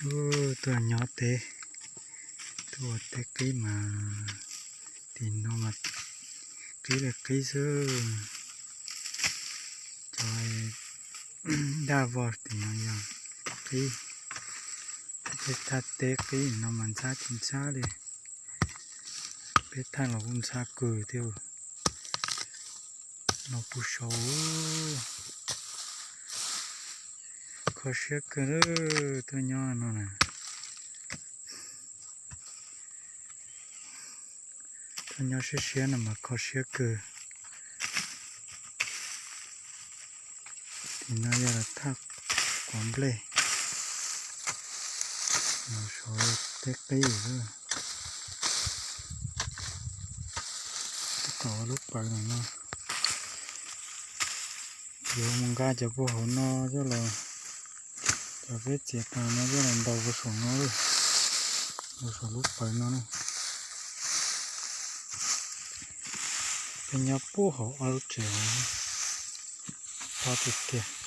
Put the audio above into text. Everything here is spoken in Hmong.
Ub, tuaj nyob teb, tuaj ua teb qib mas tim no mas qib li qib xwb. Cov daj vog tim no yog qib. Peb thaj teb qib no mas ntxhab tsis ntxhab li. Peb thaj los kuj ntxhab kawg thiab. No puag saud. Kho siab kawg, tuaj nyob no na. Tuaj nyob siab siab no mas kho siab kawg. Tim no yog thaj quav nplej, no saud yog teb qib. Tab tom ua lub pawv no no. Yuav mus nqa cov puag hauv no coj los, cov peb txiav tas no coj los ntaus puag saum no, ntaus saum lub pawv no na. Peb nyob puag hauv ob lub tsev hauv, pob tiag tiag.